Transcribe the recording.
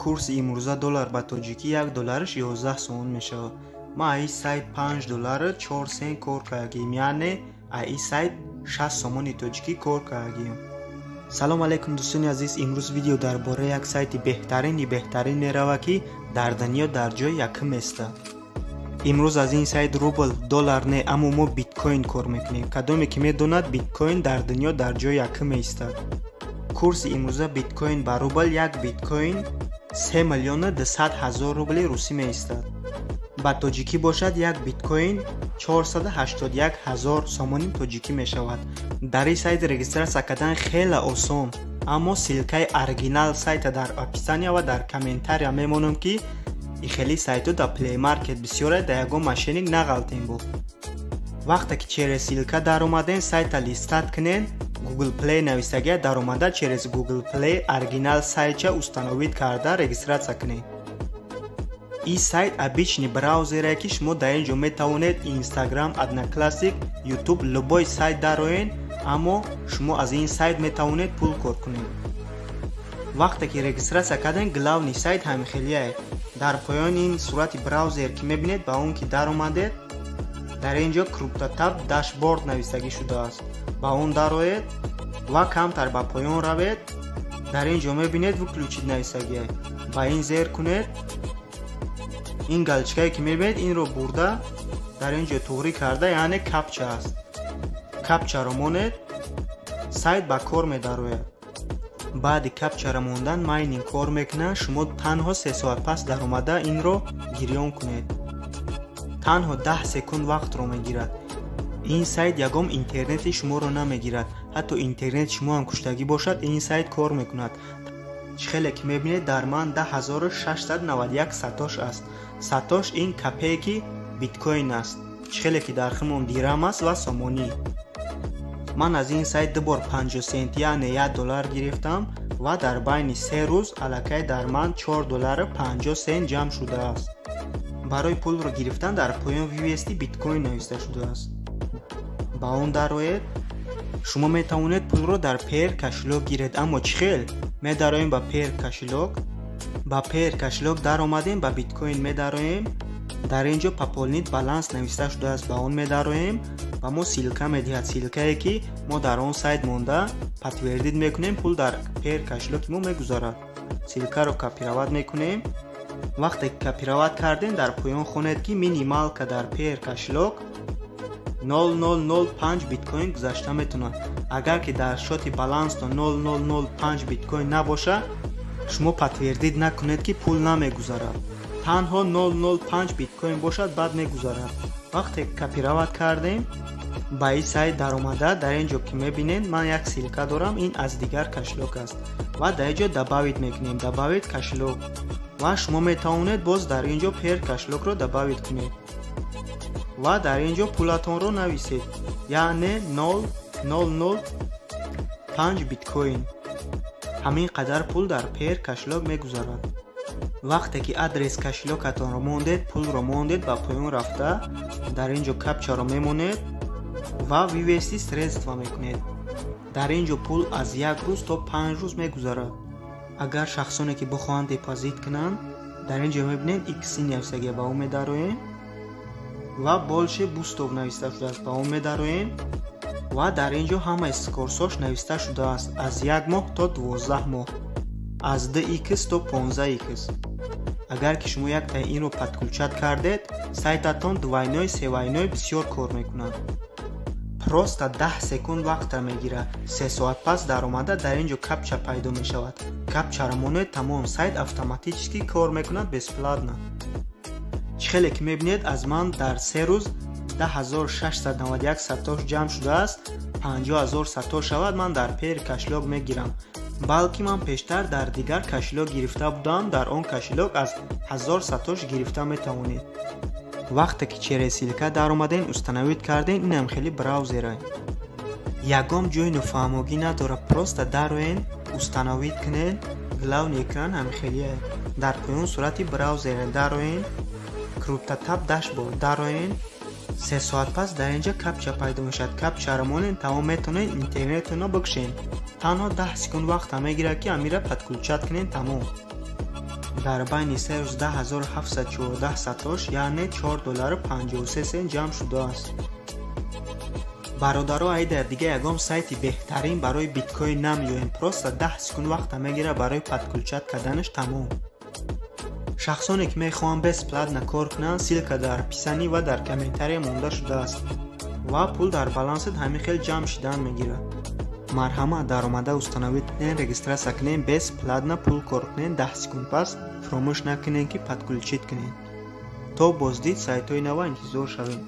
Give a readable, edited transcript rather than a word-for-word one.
Курси имрӯза доллар ба тоҷикӣ 1 доллараш 11 сомон мешавад. Ман аи сайт 5 доллару 4 сент кор кардагием, яъне аи сайт 6 сомони тоҷикӣ кор кардагием. Салом алейкум, дӯстони азиз. Имрӯз видео дар бораи як сайти беҳтарини беҳтарин меравад, ки дар дунё дар ҷои якум места. Имрӯз аз ин сайт рубл, доллар не, аммо мо биткоин кор мекунем. Кадоме ки медонад, биткоин дар дунё дар ҷои якум меистад. Курси имрӯза биткоин ба рубл: як биткоин 3 миллиону 200 ҳазор рубли русӣ меистад. Ба тоҷикӣ бошад, як биткоин 481 ҳазор сомони тоҷикӣ мешавад. Дар ин сайт регистрация кардан хеле осон, аммо ссылкаи оригинал сайта дар описания ва дар комментария мемонам, ки ихели сайтҳо дар Play Market бисёре, дар ягон мошенник нағалтем. Бо вақте ки через ссылка даромаден, сайта листать кунен, Google Play нависагия даромада, через Google Play оригинал сайтча установить карда, регистрация кунед. Ин сайт обычный браузере, ки шумо дар ин ҷо метавонед Instagram, Одноклассник, YouTube, любой сайт дароен, аммо шумо аз ин сайт метавонед пул кор кунед. Вақте ки регистрация кардем, главный сайт ҳамихелияе. Дар поёни ин сурати браузер, ки мебинед, ба он ки даромадед, дар ин ҷо CryptoTab Dashboard навистагӣ шудааст, ба он дароед ва камтар ба поён равед. Дар ин ҷо мебинед, «Выключить» навистагие, ба ин зер кунед. Ин галочкае, ки мебинед, инро бурда дар ин ҷо туғрӣ карда, яъне капча аст, капчаро монед, сайт ба кор медарояд. Баъди капчаро мондан майнинг кор мекунад. Шумо танҳо 3 соат пас даромада инро гирён кунед, танҳо 10 секунд вақтро мегирад. Ин сайт ягон интернети шуморо намегирад, ҳатто интернети шумо ҳам куштагӣ бошад, ин сайт кор мекунад. Чӣ хеле ки мебинед, дар ман 10 691 сатош аст. Сатош ин копейки биткоин аст, чӣ хеле ки дар химон дирам аст ва сомонӣ. Ман аз ин сайт ду бор 50 сент, яъне 1 доллар гирифтам ва дар байни 3 рӯз аллакай дар ман 4 доллару 50 сент ҷамъ шудааст. Барои пулро гирифтан дар поён «Вывести биткоин» нависта шудааст, ба он дароед. Шумо метавонед пулро дар Payeer кошелёк гиред, аммо чӣ хел? Медароем ба Payeer кошелёк. Ба Payeer кошелёк даромадем, ба биткоин медароем. Дар ин ҷо «Пополнить баланс» нависта шудааст, ба он медароем. Ба мо ссылка медиҳад, ссылкае, ки мо дар он сайт монда подтвердить мекунем, пул дар Payeer кошелёки мо мегузарад. Ссылкаро копировать мекунем. Вақте ки копировать кардем, дар поён хонед, ки минималка дар Payeer кошелёк 0005 биткоин гузашта метавонад. Агар ки дар счёти баланстон 0005 биткоин набошад, шумо подтвердить накунед, ки пул намегузарад. Танҳо 005 биткоин бошад, баъд мегузарад. Вақте копировать кардем, ба ин сайт даромада, дар ин ҷо, ки мебинед, ман як ссылка дорам, ин аз дигар кошелёк аст, ва дар ин ҷо добавить мекунем, «Добавить кошелёк». Ва шумо метавонед боз дар ин ҷо Payeer кошелёкро добавить кунед ва дар ин ҷо пулатонро нависед, яъне 0005 биткоин. Ҳамин қадар пул дар Payeer кошелёк мегузарад. Вақте ки адрес кошелёкатонро мондед, пулро мондед, ба поён рафта, дар ин ҷо капчаро мемонед ва «Вывести средства» мекунед. Дар ин ҷо пул аз як рӯз то 5 рӯз мегузарад. Агар шахсоне ки бихоҳанд депозит кунанд, дар ин ҷо мебинед, икси нависагия, ба он медароем ва «Больше бустов» нависта шудааст, ба он медароем ва дар ин ҷо ҳамаи скоростьош нависта шудааст: аз як моҳ то 12 моҳ, аз 2 икс то 15 икс. Агар ки шумо яктаи инро подключать кардед, сайтатон двойной, севойной бисёр кор мекунад. Просто 10 секунд вақтра мегирад. 3 соат пас даромада, дар ин ҷо капча пайдо мешавад, капчаро монед, тамом, сайт автоматически кор мекунад, бесплатно. Чӣ хеле ки мебинед, аз ман дар 3 рӯз 10 691 сатош ҷамъ шудааст. 50 000 сатош шавад, ман дар Payeer кошелёк мегирам. Балки ман пештар дар дигар кошелёк гирифта будам, дар он кошелёк аз 1000 сатош гирифта метавонед. Вақте ки через ссылка даромадем, установить кардем, инам хеле браузера, ягон ҷои нофаҳмогӣ надорад. Просто дароен, установить кунед, главный экран ҳамхелие. Дар поён сурати браузера дароен, CryptoTab Dashboard дароен, 3 соат пас дар инҷа капча пайдо мешавад, капчаро монед, тамом, метавонед интернетонро бикушед. Танҳо 10 секунд вақта мегирад, ки амира подключать кунед, тамом. Дар байни 310714 сатош, яъне 4 доллару 53 сент ҷамъ шудааст. Бародаро, ай дар дига ягон сайти беҳтарин барои биткоин намеёем, просто 10 секунд вақта мегирад барои подключать карданаш, тамом. Шахсоне ки мехоҳанд бесплатно кор кунанд, ссылка дар описании ва дар комментария монда шудааст ва пул дар балансат ҳамин хел ҷамъ шидан мегирад. Марҳамат, даромада установить кунед, регистрация кунед, бесплатно пул кор кунед. 10 секунд пас фуромӯш накунед, ки подключить кунед. То боздид сайтҳои нава интизор шавем.